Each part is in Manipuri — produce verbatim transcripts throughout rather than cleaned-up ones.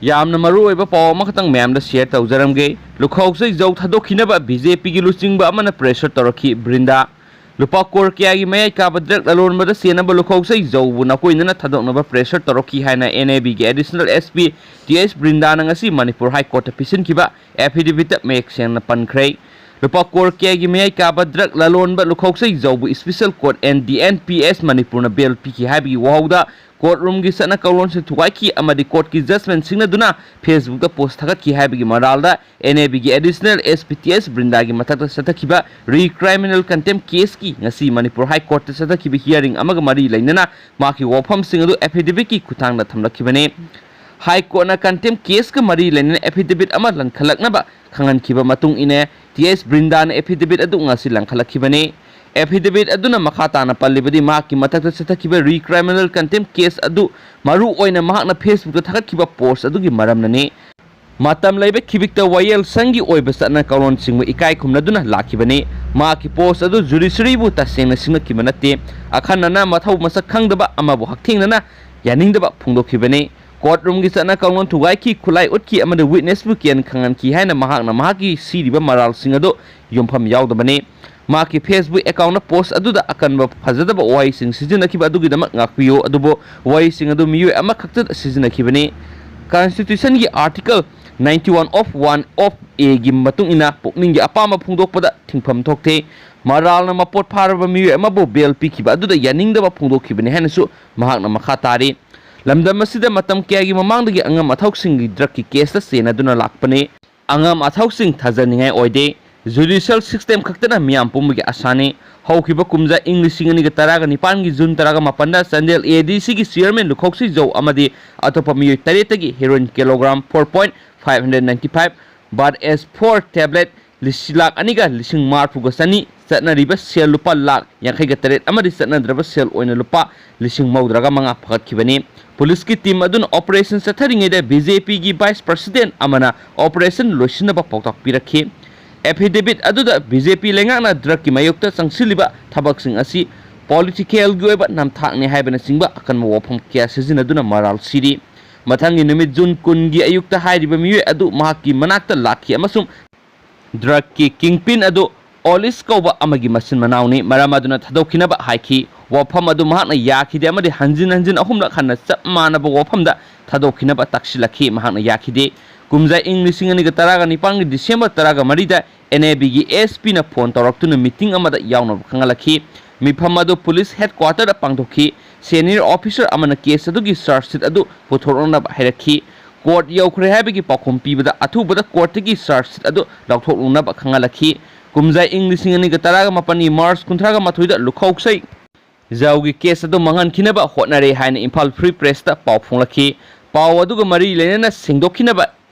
ꯌꯥꯝꯅ ꯃꯔꯨꯑꯣꯏꯕ ꯄꯥꯎ ꯑꯃꯈꯛꯇꯪ ꯃꯌꯥꯝꯗ share ꯇꯧꯖꯔꯝꯒꯦ꯫ ꯂꯨꯈꯧꯁꯩ ꯖꯧ ꯊꯥꯗꯣꯛꯈꯤꯅꯕ BJPꯒꯤ ꯂꯨꯆꯤꯡꯕ ꯑꯃꯅ pressure ꯇꯧꯔꯛꯈꯤ꯫ ꯕ꯭ꯔꯤꯟꯗꯥ꯫ ꯂꯨꯄꯥ ꯀꯣꯔ ꯀꯌꯥꯒꯤ ꯃꯌꯥꯏ ꯀꯥꯕ drug ꯂꯂꯣꯟꯕꯗ ꯆꯦꯟꯅꯕ ꯂꯨꯈꯧꯁꯩ ꯖꯧꯕꯨ ꯅꯥꯀꯣꯏꯅꯅ ꯊꯥꯗꯣꯛꯅꯕ pressure ꯇꯧꯔꯛꯈꯤ ꯍꯥꯏꯅ NABꯒꯤ Additional SP TS ꯕ꯭ꯔꯤꯟꯗꯥꯅ ꯉꯁꯤ ꯃꯅꯤꯄꯨꯔ High Courtꯇ ꯄꯤꯁꯤꯟꯈꯤꯕ affidavitꯇ ꯃꯌꯦꯛ ꯁꯦꯡꯅ ꯄꯟꯈ꯭ꯔꯦ꯫ ꯂꯨꯄꯥ ꯀꯣꯔ ꯀꯌꯥꯒꯤ ꯃꯌꯥꯏ ꯀꯥꯕ drug ꯂꯂꯣꯟꯕ ꯂꯨꯈꯧꯁꯩ ꯖꯧꯕꯨ Special Court and the NPS ꯃꯅꯤꯄꯨꯔꯅ bail ꯄꯤꯈꯤ ꯍꯥꯏꯕꯒꯤ ꯋꯥꯍꯧꯗ courtroomꯒꯤ ꯆꯠꯅ ꯀꯥꯡꯂꯣꯟꯁꯨ ꯊꯨꯒꯥꯏꯈꯤ ꯑꯃꯗꯤ courtꯀꯤ judgment ꯁꯤꯡꯅꯗꯨꯅ Facebookꯇ post ꯊꯥꯒꯠꯈꯤ ꯍꯥꯏꯕꯒꯤ ꯃꯔꯥꯜꯗ NABꯒꯤ Additional SP TS ꯕ꯭ꯔꯤꯟꯗꯥꯒꯤ ꯃꯊꯛꯇ ꯆꯠꯊꯈꯤꯕ re-criminal contempt caseꯀꯤ ꯉꯁꯤ ꯃꯅꯤꯄꯨꯔ High Courtꯇ ꯆꯠꯊꯈꯤꯕ hearing ꯑꯃꯒ ꯃꯔꯤ ꯂꯩꯅꯅ ꯃꯍꯥꯛꯀꯤ ꯋꯥꯐꯝꯁꯤꯡ ꯑꯗꯨ affidavitꯀꯤ ꯈꯨꯠꯊꯥꯡꯗ ꯊꯝꯂꯛꯈꯤꯕꯅꯤ꯫ High Courtꯅ contempt caseꯀ ꯃꯔꯤ ꯂꯩꯅꯅ affidavit ꯑꯃ ꯂꯪꯈꯠꯂꯛꯅꯕ ꯈꯪꯍꯟꯈꯤꯕ ꯃꯇꯨꯡ ꯏꯟꯅ TS ꯕ꯭ꯔꯤꯟꯗꯥꯅ affidavit ꯑꯗꯨ ꯉꯁꯤ ꯂꯪꯈꯠꯂꯛꯈꯤꯕꯅꯤ꯫ Affidavit ꯑꯗꯨꯅ ꯃꯈꯥ ꯇꯥꯅ ꯄꯜꯂꯤꯕꯗꯤ ꯃꯍꯥꯛꯀꯤ ꯃꯊꯛꯇ ꯆꯠꯊꯈꯤꯕ re-criminal contempt case ꯑꯗꯨ ꯃꯔꯨ ꯑꯣꯏꯅ ꯃꯍꯥꯛꯅ Facebookꯇ ꯊꯥꯒꯠꯈꯤꯕ post ꯑꯗꯨꯒꯤ ꯃꯔꯝꯅꯅꯤ꯫ ꯃꯇꯝ ꯂꯩꯕ ꯈꯤꯕꯤꯛꯇ ꯋꯥꯌꯦꯜꯁꯪꯒꯤ ꯑꯣꯏꯕ ꯆꯠꯅ ꯀꯥꯡꯂꯣꯟꯁꯤꯡꯕꯨ ꯏꯀꯥꯏ ꯈꯨꯝꯅꯗꯨꯅ ꯂꯥꯛꯈꯤꯕꯅꯤ꯫ ꯃꯍꯥꯛꯀꯤ post ꯑꯗꯨ judiciaryꯕꯨ ꯇꯁꯦꯡꯅ ꯁꯤꯡꯅꯈꯤꯕ ꯅꯠꯇꯦ꯫ ꯑꯈꯟꯅꯅ ꯃꯊꯧ ꯃꯁꯛ ꯈꯪꯗꯕ ꯑꯃꯕꯨ ꯍꯛꯊꯦꯡꯅꯅ ꯌꯥꯅꯤꯡꯗꯕ ꯐꯣꯡꯗꯣꯛꯈꯤꯕꯅꯤ꯫ Courtroomꯒꯤ ꯆꯠꯅ ꯀꯥꯡꯂꯣꯟ ꯊꯨꯒꯥꯏꯈꯤ, ꯈꯨꯠꯂꯥꯏ ꯎꯠꯈꯤ ꯑꯃꯗꯤ witnessꯄꯨ ꯀꯤꯍꯟ ꯈꯪꯍꯟꯈꯤ ꯍꯥꯏꯅ ꯃꯍꯥꯛꯅ ꯃꯍꯥꯛꯀꯤ ꯁꯤꯔꯤꯕ ꯃꯔꯥꯜꯁꯤꯡ ꯑꯗꯨ ꯌꯨꯝꯐꯝ ꯌꯥꯎꯗꯕꯅꯤ꯫ ꯃꯍꯥꯛꯀꯤ Facebook accountꯅ post ꯑꯗꯨꯗ ꯑꯀꯟꯕ ꯐꯖꯗꯕ ꯋꯥꯍꯩꯁꯤꯡ ꯁꯤꯖꯤꯟꯅꯈꯤꯕ ꯑꯗꯨꯒꯤꯗꯃꯛ ꯉꯥꯛꯄꯤꯌꯨ, ꯑꯗꯨꯕꯨ ꯋꯥꯍꯩꯁꯤꯡ ꯑꯗꯨ ꯃꯤꯑꯣꯏ ꯑꯃꯈꯛꯇꯗ ꯁꯤꯖꯤꯟꯅꯈꯤꯕꯅꯤ꯫ Constitutionꯒꯤ Article ninety-one of one of Aꯒꯤ ꯃꯇꯨꯡ ꯏꯟꯅ ꯄꯨꯛꯅꯤꯡꯒꯤ ꯑꯄꯥꯝꯕ ꯐꯣꯡꯗꯣꯛꯄꯗ ꯊꯤꯡꯐꯝ ꯊꯣꯛꯇꯦ꯫ ꯃꯔꯥꯜꯅ ꯃꯄꯣꯠ ꯐꯥꯔꯕ ꯃꯤꯑꯣꯏ ꯑꯃꯕꯨ bail ꯄꯤꯈꯤꯕ ꯑꯗꯨꯗ ꯌꯥꯅꯤꯡꯗꯕ ꯐꯣꯡꯗꯣꯛꯈꯤꯕꯅꯤ ꯍꯥꯏꯅꯁꯨ ꯃꯍꯥꯛꯅ ꯃꯈꯥ ꯇꯥꯔꯤ꯫ ꯂꯝꯗꯝ ꯑꯁꯤꯗ ꯃꯇꯝ ꯀꯌꯥꯒꯤ ꯃꯃꯥꯡꯗꯒꯤ ꯑꯉꯝ ꯑꯊꯧꯁꯤꯡꯒꯤ drugꯀꯤ caseꯇ ꯆꯦꯟꯅꯗꯨꯅ ꯂꯥꯛꯄꯅꯤ꯫ ꯑꯉꯝ ꯑꯊꯧꯁꯤꯡ ꯊꯥꯖꯅꯤꯡꯉꯥꯏ ꯑꯣꯏꯗꯦ꯫ Judicial system ꯈꯛꯇꯅ ꯃꯤꯌꯥꯝ ꯄꯨꯝꯕꯒꯤ ꯑꯁꯥꯅꯤ꯫ ꯍꯧꯈꯤꯕ ꯀꯨꯝꯖꯥ ꯏꯪ ꯂꯤꯁꯤꯡ ꯑꯅꯤꯒ ꯇꯔꯥꯒ ꯅꯤꯄꯥꯟꯒꯤ June ꯇꯔꯥꯒ ꯃꯥꯄꯟꯗ ꯆꯥꯟꯗꯦꯜ ADCꯒꯤ chairman ꯂꯨꯈꯧꯁꯤ ꯖꯧ ꯑꯃꯗꯤ ꯑꯇꯣꯞꯄ ꯃꯤꯑꯣꯏ ꯇꯔꯦꯠꯇꯒꯤ heroin kilogram four point five hundred ninety five, bar S four tablet ꯂꯤꯁꯤꯡ ꯂꯥꯈ ꯑꯅꯤꯒ ꯂꯤꯁꯤꯡ ꯃꯔꯤꯐꯨꯒ ꯆꯅꯤ, ꯆꯠꯅꯔꯤꯕ ꯁꯦꯜ ꯂꯨꯄꯥ ꯂꯥꯈ ꯌꯥꯡꯈꯩꯒ ꯇꯔꯦꯠ ꯑꯃꯗꯤ ꯆꯠꯅꯗ꯭ꯔꯕ ꯁꯦꯜ ꯑꯣꯏꯅ ꯂꯨꯄꯥ ꯂꯤꯁꯤꯡ ꯃꯧꯗ꯭ꯔꯥꯒ ꯃꯉꯥ ꯐꯒꯠꯈꯤꯕꯅꯤ꯫ Policeꯀꯤ team ꯑꯗꯨꯅ operation ꯆꯠꯊꯔꯤꯉꯩꯗ BJPꯒꯤ vice president ꯑꯃꯅ operation ꯂꯣꯏꯁꯤꯟꯅꯕ ꯄꯥꯎꯇꯥꯛ ꯄꯤꯔꯛꯈꯤ꯫ Affidavit ꯑꯗꯨꯗ BJP ꯂꯩꯉꯥꯛꯅ drugꯀꯤ ꯃꯥꯌꯣꯛꯇ ꯆꯪꯁꯤꯜꯂꯤꯕ ꯊꯕꯛꯁꯤꯡ ꯑꯁꯤ politicalꯒꯤ ꯑꯣꯏꯕ ꯅꯝꯊꯥꯛꯅꯤ ꯍꯥꯏꯕꯅꯆꯤꯡꯕ ꯑꯀꯟꯕ ꯋꯥꯐꯝ ꯀꯌꯥ ꯁꯤꯖꯤꯟꯅꯗꯨꯅ ꯃꯔꯥꯜ ꯁꯤꯔꯤ꯫ ꯃꯊꯪꯒꯤ ꯅꯨꯃꯤꯠ, ꯖꯨꯟ ꯀꯨꯟꯒꯤ ꯑꯌꯨꯛꯇ, ꯍꯥꯏꯔꯤꯕ ꯃꯤꯑꯣꯏ ꯑꯗꯨ ꯃꯍꯥꯛꯀꯤ ꯃꯅꯥꯛꯇ ꯂꯥꯛꯈꯤ ꯑꯃꯁꯨꯡ ꯗ꯭ꯔꯒꯀꯤ ꯀꯤꯡꯄꯤꯟ ꯑꯗꯨ ꯑꯣꯂꯤꯁ ꯀꯧꯕ ꯑꯃꯒꯤ ꯃꯆꯤꯟ ꯃꯅꯥꯎꯅꯤ꯫ ꯃꯔꯝ ꯑꯗꯨꯅ ꯊꯥꯗꯣꯛꯈꯤꯅꯕ ꯍꯥꯏꯈꯤ꯫ ꯋꯥꯐꯝ ꯑꯗꯨ ꯃꯍꯥꯛꯅ ꯌꯥꯈꯤꯗꯦ ꯑꯃꯗꯤ ꯍꯟꯖꯤꯟ ꯍꯟꯖꯤꯟ ꯑꯍꯨꯝꯂꯛ ꯍꯟꯅ ꯆꯞ ꯃꯥꯟꯅꯕ ꯋꯥꯐꯝꯗ ꯊꯥꯗꯣꯛꯈꯤꯅꯕ ꯇꯥꯛꯁꯤꯜꯂꯛꯈꯤ꯫ ꯃꯍꯥꯛꯅ ꯌꯥꯈꯤꯗꯦ꯫ ꯀꯨꯝꯖꯥ ꯏꯪ ꯂꯤꯁꯤꯡ ꯑꯅꯤꯒ ꯇꯔꯥꯒ ꯅꯤꯄꯥꯟꯒꯤ ꯗꯤꯁꯦꯝꯕꯔ ꯇꯔꯥꯒ ꯃꯔꯤꯗ NABꯒꯤ ASPꯅ ꯐꯣꯟ ꯇꯧꯔꯛꯇꯨꯅ ꯃꯤꯇꯤꯡ ꯑꯃꯗ ꯌꯥꯎꯅꯕ ꯈꯪꯍꯜꯂꯛꯈꯤ꯫ ꯃꯤꯐꯝ ꯑꯗꯨ ꯄꯨꯂꯤꯁ ꯍꯦꯗꯀ꯭ꯋꯥꯇꯔꯗ ꯄꯥꯡꯊꯣꯛꯈꯤ꯫ ꯁꯦꯅꯤꯌꯔ ꯑꯣꯐꯤꯁꯔ ꯑꯃꯅ ꯀꯦꯁ ꯑꯗꯨꯒꯤ ꯆꯥꯔꯖ ꯁꯤꯠ ꯑꯗꯨ ꯄꯨꯊꯣꯔꯛꯅꯕ ꯍꯥꯏꯔꯛꯈꯤ꯫ ꯀꯣꯔꯠ ꯌꯧꯈ꯭ꯔꯦ ꯍꯥꯏꯕꯒꯤ ꯄꯥꯎꯈꯨꯝ ꯄꯤꯕꯗ ꯑꯊꯨꯕꯗ ꯀꯣꯔꯠꯇꯒꯤ ꯆꯥꯔꯖ ꯁꯤꯠ ꯑꯗꯨ ꯂꯧꯊꯣꯛꯅꯕ ꯈꯪꯍꯜꯂꯛꯈꯤ꯫ ꯀꯨꯝꯖꯥ ꯏꯪ ꯂꯤꯁꯤꯡ ꯑꯅꯤꯒ ꯇꯔꯥꯒ ꯃꯥꯄꯟꯒꯤ ꯃꯥꯔꯆ ꯀꯨꯟꯊ꯭ꯔꯥꯒ ꯃꯥꯊꯣꯏꯗ ꯂꯨꯈꯧꯁꯩ ꯖꯥꯎꯒꯤ ꯀꯦꯁ ꯑꯗꯨ ꯃꯥꯡꯍꯟꯈꯤꯅꯕ ꯍꯣꯠꯅꯔꯦ ꯍꯥꯏꯅ ꯏꯝꯐꯥꯜ ꯐ꯭ꯔꯤ ꯄ꯭ꯔꯦꯁꯇ ꯄꯥꯎ ꯐꯣꯡꯂꯛꯈꯤ꯫ ꯄꯥꯎ ꯑꯗꯨꯒ ꯃꯔꯤ ꯂꯩꯅꯅ ꯁꯦꯡꯗꯣꯛꯈꯤꯅꯕ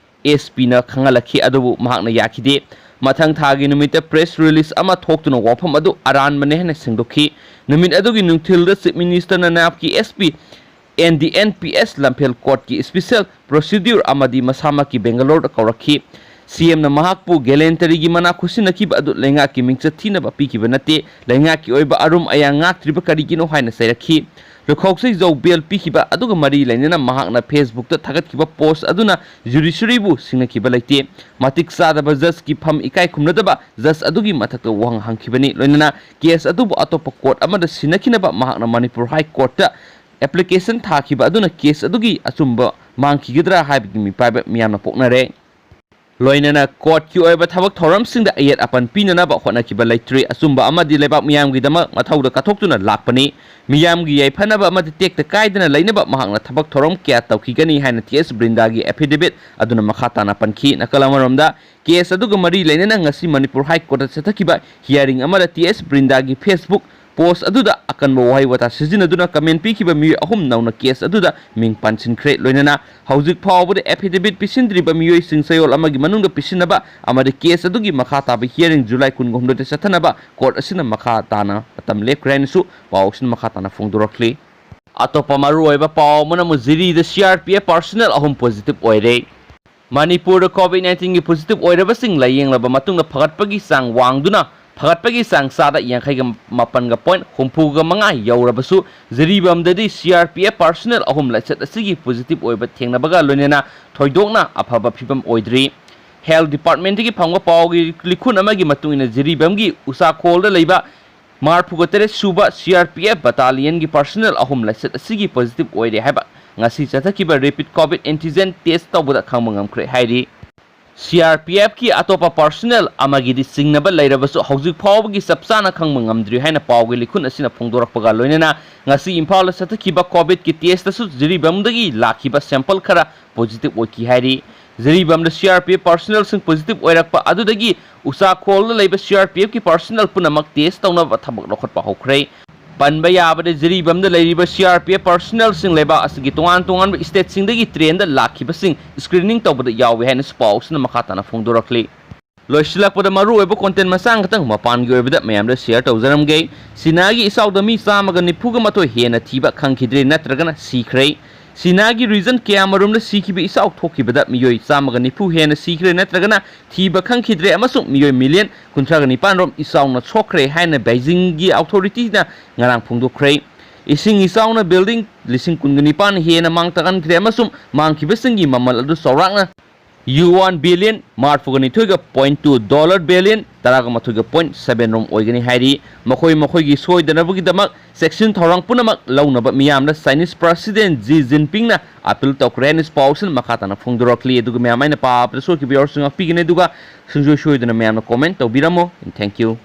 ASPꯅ ꯈꯪꯍꯜꯂꯛꯈꯤ, ꯑꯗꯨꯕꯨ ꯃꯍꯥꯛꯅ ꯌꯥꯈꯤꯗꯦ꯫ ꯃꯊꯪ ꯊꯥꯒꯤ ꯅꯨꯃꯤꯠꯇ ꯄ꯭ꯔꯦꯁ ꯔꯤꯂꯤꯖ ꯑꯃ ꯊꯣꯛꯇꯨꯅ ꯋꯥꯐꯝ ꯑꯗꯨ ꯑꯔꯥꯟꯕꯅꯦ ꯍꯥꯏꯅ ꯁꯦꯡꯗꯣꯛꯈꯤ꯫ ꯅꯨꯃꯤꯠ ꯑꯗꯨꯒꯤ ꯅꯨꯡꯊꯤꯜꯗ ꯆꯤꯐ ꯃꯤꯅꯤꯁꯇꯔꯅ ꯅꯥꯌꯕꯀꯤ SP NDNPS ꯂꯝꯐꯦꯜ ꯀꯣꯔꯠꯀꯤ ꯏꯁꯄꯤꯁꯦꯜ ꯄ꯭ꯔꯣꯁꯤꯗ꯭ꯌꯨꯔ ꯑꯃꯗꯤ ꯃꯁꯥꯃꯛꯀꯤ ꯕꯦꯡꯒꯂꯣꯔꯗ ꯀꯧꯔꯛꯈꯤ꯫ CMꯅ ꯃꯍꯥꯛꯄꯨ ꯒꯦꯂꯦꯟꯇꯔꯤꯒꯤ ꯃꯅꯥ ꯈꯨꯠꯁꯤꯟꯅꯈꯤꯕ ꯑꯗꯨ ꯂꯩꯉꯥꯛꯀꯤ ꯃꯤꯡꯆꯠ ꯊꯤꯅꯕ ꯄꯤꯈꯤꯕ ꯅꯠꯇꯦ, ꯂꯩꯉꯥꯛꯀꯤ ꯑꯣꯏꯕ ꯑꯔꯨꯝ ꯑꯌꯥꯡ ꯉꯥꯛꯇ꯭ꯔꯤꯕ ꯀꯔꯤꯒꯤꯅꯣ ꯍꯥꯏꯅ ꯆꯩꯔꯛꯈꯤ꯫ ꯂꯨꯈꯧꯁꯩꯖꯧ ꯕꯦꯜ ꯄꯤꯈꯤꯕ ꯑꯗꯨꯒ ꯃꯔꯤ ꯂꯩꯅꯅ ꯃꯍꯥꯛꯅ ꯐꯦꯁꯕꯨꯛꯇ ꯊꯥꯒꯠꯈꯤꯕ ꯄꯣꯁ ꯑꯗꯨꯅ ꯖꯨꯗꯤꯁꯔꯤꯕꯨ ꯁꯤꯡꯅꯈꯤꯕ ꯂꯩꯇꯦ꯫ ꯃꯇꯤꯛ ꯆꯥꯗꯕ ꯖꯖꯀꯤ ꯐꯝ ꯏꯀꯥꯏ ꯈꯨꯝꯅꯗꯕ ꯖꯖ ꯑꯗꯨꯒꯤ ꯃꯊꯛꯇ ꯋꯥꯍꯪ ꯍꯪꯈꯤꯕꯅꯤ꯫ ꯂꯣꯏꯅꯅ ꯀꯦꯁ ꯑꯗꯨꯕꯨ ꯑꯇꯣꯞꯄ ꯀꯣꯔꯠ ꯑꯃꯗ ꯁꯤꯟꯅꯈꯤꯅꯕ ꯃꯍꯥꯛꯅ ꯃꯅꯤꯄꯨꯔ ꯍꯥꯏ ꯀꯣꯔꯠꯇ ꯑꯦꯄ꯭ꯂꯤꯀꯦꯁꯟ ꯊꯥꯈꯤꯕ ꯑꯗꯨꯅ ꯀꯦꯁ ꯑꯗꯨꯒꯤ ꯑꯆꯨꯝꯕ ꯃꯥꯡꯈꯤꯒꯗ꯭ꯔꯥ ꯍꯥꯏꯕꯒꯤ ꯃꯤꯄꯥꯏꯕ ꯃꯤꯌꯥꯝꯅ ꯄꯣꯛꯅꯔꯦ꯫ ꯂꯣꯏꯅꯅ ꯀꯣꯔꯠꯀꯤ ꯑꯣꯏꯕ ꯊꯕꯛ ꯊꯧꯔꯝꯁꯤꯡꯗ ꯑꯌꯦꯠ ꯑꯄꯟ ꯄꯤꯅꯅꯕ ꯍꯣꯠꯅꯈꯤꯕ ꯂꯩꯇ꯭ꯔꯤ꯫ ꯑꯆꯨꯝꯕ ꯑꯃꯗꯤ ꯂꯩꯕꯥꯛ ꯃꯤꯌꯥꯝꯒꯤꯗꯃꯛ ꯃꯊꯧꯗ ꯀꯠꯊꯣꯛꯇꯨꯅ ꯂꯥꯛꯄꯅꯤ꯫ ꯃꯤꯌꯥꯝꯒꯤ ꯌꯥꯏꯐꯅꯕ ꯑꯃꯗꯤ ꯇꯦꯛꯇ ꯀꯥꯏꯗꯅ ꯂꯩꯅꯕ ꯃꯍꯥꯛꯅ ꯊꯕꯛ ꯊꯧꯔꯝ ꯀꯌꯥ ꯇꯧꯈꯤꯒꯅꯤ ꯍꯥꯏꯅ ꯇꯤ ꯑꯦꯁ ꯕ꯭ꯔꯤꯟꯗꯥꯒꯤ ꯑꯦꯐꯤꯗꯦꯕꯤꯠ ꯑꯗꯨꯅ ꯃꯈꯥ ꯇꯥꯅ ꯄꯟꯈꯤ꯫ ꯅꯥꯀꯜ ꯑꯃꯔꯣꯝꯗ, ꯀꯦꯁ ꯑꯗꯨꯒ ꯃꯔꯤ ꯂꯩꯅꯅ ꯉꯁꯤ ꯃꯅꯤꯄꯨꯔ ꯍꯥꯏ ꯀꯣꯔꯠꯇ ꯆꯠꯊꯈꯤꯕ ꯍꯤꯌꯥꯔꯤꯡ ꯑꯃꯗ ꯇꯤ ꯑꯦꯁ ꯕ꯭ꯔꯤꯟꯗꯥꯒꯤ ꯐꯦꯁꯕꯨꯛ ꯄꯣꯁ ꯑꯗꯨꯗ ꯑꯀꯟꯕ ꯋꯥꯍꯩ ꯋꯥꯇꯥ ꯁꯤꯖꯤꯟꯅꯗꯨꯅ ꯀꯃꯦꯟ ꯄꯤꯈꯤꯕ ꯃꯤꯑꯣꯏ ꯑꯍꯨꯝ ꯅꯧꯅ ꯀꯦꯁ ꯑꯗꯨꯗ ꯃꯤꯡ ꯄꯟꯁꯤꯟꯈ꯭ꯔꯦ꯫ ꯂꯣꯏꯅꯅ ꯍꯧꯖꯤꯛ ꯐꯥꯎꯕꯗ ꯑꯦꯐꯤꯗꯦꯕꯤꯠ ꯄꯤꯁꯤꯟꯗ꯭ꯔꯤꯕ ꯃꯤꯑꯣꯏꯁꯤꯡ ꯆꯌꯣꯜ ꯑꯃꯒꯤ ꯃꯅꯨꯡꯗ ꯄꯤꯁꯤꯟꯅꯕ ꯑꯃꯗꯤ ꯀꯦꯁ ꯑꯗꯨꯒꯤ ꯃꯈꯥ ꯇꯥꯕ ꯍꯤꯌꯥꯔꯤꯡ ꯖꯨꯂꯥꯏ ꯀꯨꯟꯒ ꯍꯨꯝꯗꯣꯏꯗ ꯆꯠꯊꯅꯕ ꯀꯣꯔꯠ ꯑꯁꯤꯅ ꯃꯈꯥ ꯇꯥꯅ ꯃꯇꯝ ꯂꯦꯞꯈ꯭ꯔꯦ ꯍꯥꯏꯅꯁꯨ ꯄꯥꯎ ꯑꯁꯤꯅ ꯃꯈꯥ ꯇꯥꯅ ꯐꯣꯡꯗꯣꯔꯛꯂꯤ꯫ ꯑꯇꯣꯞꯄ ꯃꯔꯨꯑꯣꯏꯕ ꯄꯥꯎ ꯑꯃꯅ ꯑꯃꯨꯛ ꯖꯤꯔꯤꯗ C R P F personnel ꯑꯍꯨꯝ ꯄꯣꯖꯤꯇꯤꯚ ꯑꯣꯏꯔꯦ꯫ ꯃꯅꯤꯄꯨꯔꯗ ꯀꯣꯚꯤꯗ ꯅꯥꯏꯟꯇꯤꯟꯒꯤ ꯄꯣꯖꯤꯇꯤꯚ ꯑꯣꯏꯔꯕꯁꯤꯡ ꯂꯥꯌꯦꯡꯂꯕ ꯃꯇꯨꯡꯗ ꯐꯒꯠꯄꯒꯤ ꯆꯥꯡ ꯋꯥꯡꯗꯨꯅ ꯐꯒꯠꯄꯒꯤ ꯆꯥꯡ ꯆꯥꯗ ꯌꯥꯡꯈꯩꯒ ꯃꯥꯄꯟꯒ point ꯍꯨꯝꯐꯨꯒ ꯃꯉꯥ ꯌꯧꯔꯕꯁꯨ, ꯖꯤꯔꯤꯕꯥꯝꯗꯗꯤ ꯁꯤ ꯑꯥꯔ ꯄꯤ ꯑꯦꯐ ꯄꯥꯔꯁꯣꯅꯦꯜ ꯑꯍꯨꯝ ꯂꯥꯏꯆꯠ ꯑꯁꯤꯒꯤ ꯄꯣꯖꯤꯇꯤꯚ ꯑꯣꯏꯕ ꯊꯦꯡꯅꯕꯒ ꯂꯣꯏꯅꯅ ꯊꯣꯏꯗꯣꯛꯅ ꯑꯐꯕ ꯐꯤꯕꯝ ꯑꯣꯏꯗ꯭ꯔꯤ꯫ ꯍꯦꯜꯊ ꯗꯤꯄꯥꯔꯠꯃꯦꯟꯠꯇꯒꯤ ꯐꯪꯕ ꯄꯥꯎꯒꯤ ꯂꯤꯈꯨꯟ ꯑꯃꯒꯤ ꯃꯇꯨꯡ ꯏꯟꯅ, ꯖꯤꯔꯤꯕꯥꯝꯒꯤ ꯎꯆꯥꯈꯣꯜꯗ ꯂꯩꯕ ꯃꯔꯤꯐꯨꯒ ꯇꯔꯦꯠ ꯁꯨꯕ ꯁꯤ ꯑꯥꯔ ꯄꯤ ꯑꯦꯐ ꯕꯇꯥꯂꯤꯌꯟꯒꯤ ꯄꯥꯔꯁꯣꯅꯦꯜ ꯑꯍꯨꯝ ꯂꯥꯏꯆꯠ ꯑꯁꯤꯒꯤ ꯄꯣꯖꯤꯇꯤꯚ ꯑꯣꯏꯔꯦ ꯍꯥꯏꯕ ꯉꯁꯤ ꯆꯠꯊꯈꯤꯕ ꯔꯦꯄꯤꯗ ꯀꯣꯚꯤꯗ ꯑꯦꯟꯇꯤꯖꯦꯟ ꯇꯦꯁ ꯇꯧꯕꯗ ꯈꯪꯕ ꯉꯝꯈ꯭ꯔꯦ ꯍꯥꯏꯔꯤ꯫ ꯁꯤ ꯑꯥꯔ ꯄꯤ ꯑꯦꯐꯀꯤ ꯑꯇꯣꯞꯄ ꯄꯥꯔꯁꯣꯅꯦꯜ ꯑꯃꯒꯤꯗꯤ ꯆꯤꯡꯅꯕ ꯂꯩꯔꯕꯁꯨ, ꯍꯧꯖꯤꯛ ꯐꯥꯎꯕꯒꯤ ꯆꯞ ꯆꯥꯅ ꯈꯪꯕ ꯉꯝꯗ꯭ꯔꯤ ꯍꯥꯏꯅ ꯄꯥꯎꯒꯤ ꯂꯤꯈꯨꯟ ꯑꯁꯤꯅ ꯐꯣꯡꯗꯣꯔꯛꯄꯒ ꯂꯣꯏꯅꯅ, ꯉꯁꯤ ꯏꯝꯐꯥꯜꯗ ꯆꯠꯊꯈꯤꯕ ꯀꯣꯚꯤꯗꯀꯤ ꯇꯦꯁꯇꯁꯨ ꯖꯤꯔꯤꯕꯥꯝꯗꯒꯤ ꯂꯥꯛꯈꯤꯕ ꯁꯦꯝꯄꯜ ꯈꯔ ꯄꯣꯖꯤꯇꯤꯚ ꯑꯣꯏꯈꯤ ꯍꯥꯏꯔꯤ꯫ ꯖꯤꯔꯤꯕꯥꯝꯗ ꯁꯤ ꯑꯥꯔ ꯄꯤ ꯑꯦꯐ ꯄꯥꯔꯁꯣꯅꯦꯜꯁꯤꯡ ꯄꯣꯖꯤꯇꯤꯚ ꯑꯣꯏꯔꯛꯄ ꯑꯗꯨꯗꯒꯤ ꯎꯆꯥꯈꯣꯜꯗ ꯂꯩꯕ ꯁꯤ ꯑꯥꯔ ꯄꯤ ꯑꯦꯐꯀꯤ ꯄꯥꯔꯁꯣꯅꯦꯜ ꯄꯨꯝꯅꯃꯛ ꯇꯦꯁ ꯇꯧꯅꯕ ꯊꯕꯛ ꯂꯧꯈꯠꯄ ꯍꯧꯈ꯭ꯔꯦ꯫ ꯄꯟꯕ ꯌꯥꯕꯗ, ꯖꯤꯔꯤꯕꯥꯝꯗ ꯂꯩꯔꯤꯕ ꯁꯤ ꯑꯥꯔ ꯄꯤ ꯑꯦꯐ ꯄꯥꯔꯁꯣꯅꯦꯜꯁꯤꯡ ꯂꯩꯕꯥꯛ ꯑꯁꯤꯒꯤ ꯇꯣꯉꯥꯟ ꯇꯣꯉꯥꯟꯕ ꯁ꯭ꯇꯦꯠꯁꯤꯡꯗꯒꯤ ꯇ꯭ꯔꯦꯟꯗ ꯂꯥꯛꯈꯤꯕꯁꯤꯡ ꯁ꯭ꯀ꯭ꯔꯤꯅꯤꯡ ꯇꯧꯕꯗ ꯌꯥꯎꯏ ꯍꯥꯏꯅꯁꯨ ꯄꯥꯎꯁꯤꯅ ꯃꯈꯥ ꯇꯥꯅ ꯐꯣꯡꯗꯣꯔꯛꯂꯤ꯫ ꯂꯣꯏꯁꯤꯜꯂꯛꯄꯗ, ꯃꯔꯨꯑꯣꯏꯕ ꯀꯣꯟꯇꯦꯟ ꯃꯆꯥ ꯈꯛꯇꯪ ꯃꯄꯥꯟꯒꯤ ꯑꯣꯏꯕꯗ ꯃꯌꯥꯝꯗ ꯁꯤꯌꯔ ꯇꯧꯖꯔꯝꯒꯦ꯫ ꯆꯤꯅꯥꯒꯤ ꯏꯆꯥꯎꯗ ꯃꯤ ꯆꯥꯝꯃꯒ ꯅꯤꯐꯨꯒ ꯃꯥꯊꯣꯏ ꯍꯦꯟꯅ ꯊꯤꯕ ꯈꯪꯈꯤꯗ꯭ꯔꯦ ꯅꯠꯇ꯭ꯔꯒꯅ ꯁꯤꯈ꯭ꯔꯦ꯫ ꯆꯤꯅꯥꯒꯤ ꯔꯤꯖꯟ ꯀꯌꯥꯃꯔꯨꯝꯗ ꯁꯤꯈꯤꯕ ꯏꯆꯥꯎ ꯊꯣꯛꯈꯤꯕꯗ ꯃꯤꯑꯣꯏ ꯆꯥꯝꯃꯒ ꯅꯤꯐꯨ ꯍꯦꯟꯅ ꯁꯤꯈ꯭ꯔꯦ ꯅꯠꯇ꯭ꯔꯒꯅ ꯊꯤꯕ ꯈꯪꯈꯤꯗ꯭ꯔꯦ ꯑꯃꯁꯨꯡ ꯃꯤꯑꯣꯏ ꯃꯤꯂꯤꯌꯟ ꯀꯨꯟꯊ꯭ꯔꯥꯒ ꯅꯤꯄꯥꯟ ꯔꯣꯝ ꯏꯆꯥꯎꯅ ꯁꯣꯛꯈ꯭ꯔꯦ ꯍꯥꯏꯅ ꯕꯩꯖꯤꯡꯒꯤ ꯑꯣꯊꯣꯔꯤꯇꯤꯅ ꯉꯔꯥꯡ ꯐꯣꯡꯗꯣꯛꯈ꯭ꯔꯦ꯫ ꯏꯁꯤꯡ ꯏꯆꯥꯎꯅ ꯕꯤꯜꯗꯤꯡ ꯂꯤꯁꯤꯡ ꯀꯨꯟꯒ ꯅꯤꯄꯥꯟ ꯍꯦꯟꯅ ꯃꯥꯡ ꯇꯥꯛꯍꯟꯈ꯭ꯔꯦ ꯑꯃꯁꯨꯡ ꯃꯥꯡꯈꯤꯕꯁꯤꯡꯒꯤ ꯃꯃꯜ ꯑꯗꯨ ꯆꯥꯎꯔꯥꯛꯅ ꯌꯨꯋꯥꯟ ꯕꯤꯂꯤꯌꯟ ꯃꯔꯤꯐꯨꯒ ꯅꯤꯊꯣꯏꯒ point two, ꯗꯣꯂꯔ ꯕꯤꯂꯤꯌꯟ ꯇꯔꯥꯒ ꯃꯥꯊꯣꯏꯒ point seven ꯔꯣꯝ ꯑꯣꯏꯒꯅꯤ ꯍꯥꯏꯔꯤ꯫ ꯃꯈꯣꯏ ꯃꯈꯣꯏꯒꯤ ꯁꯣꯏꯗꯅꯕꯒꯤꯗꯃꯛ ꯆꯦꯛꯁꯤꯟ ꯊꯧꯔꯥꯡ ꯄꯨꯝꯅꯃꯛ ꯂꯧꯅꯕ ꯃꯤꯌꯥꯝꯗ ꯆꯥꯏꯅꯤꯁ ꯄ꯭ꯔꯁꯤꯗꯦꯟ ꯖꯤ ꯖꯤꯟꯄꯤꯡꯅ ꯑꯄꯤꯜ ꯇꯧꯈ꯭ꯔꯦ ꯍꯥꯏꯅ ꯄꯥꯎꯁꯤꯅ ꯃꯈꯥ ꯇꯥꯅ ꯐꯣꯡꯗꯣꯔꯛꯂꯤ꯫ ꯑꯗꯨꯒ ꯃꯌꯥꯝ ꯑꯩꯅ ꯄꯥꯕꯗ ꯁꯣꯏꯈꯤꯕ ꯌꯥꯎꯔꯁꯨ ꯉꯥꯛꯄꯤꯒꯅꯤ꯫ ꯑꯗꯨꯒ ꯁꯨꯡꯁꯣꯏ ꯁꯣꯏꯗꯅ ꯃꯌꯥꯝꯅ ꯀꯣꯃꯦꯟ ꯇꯧꯕꯤꯔꯝꯃꯣ꯫ Thank you꯫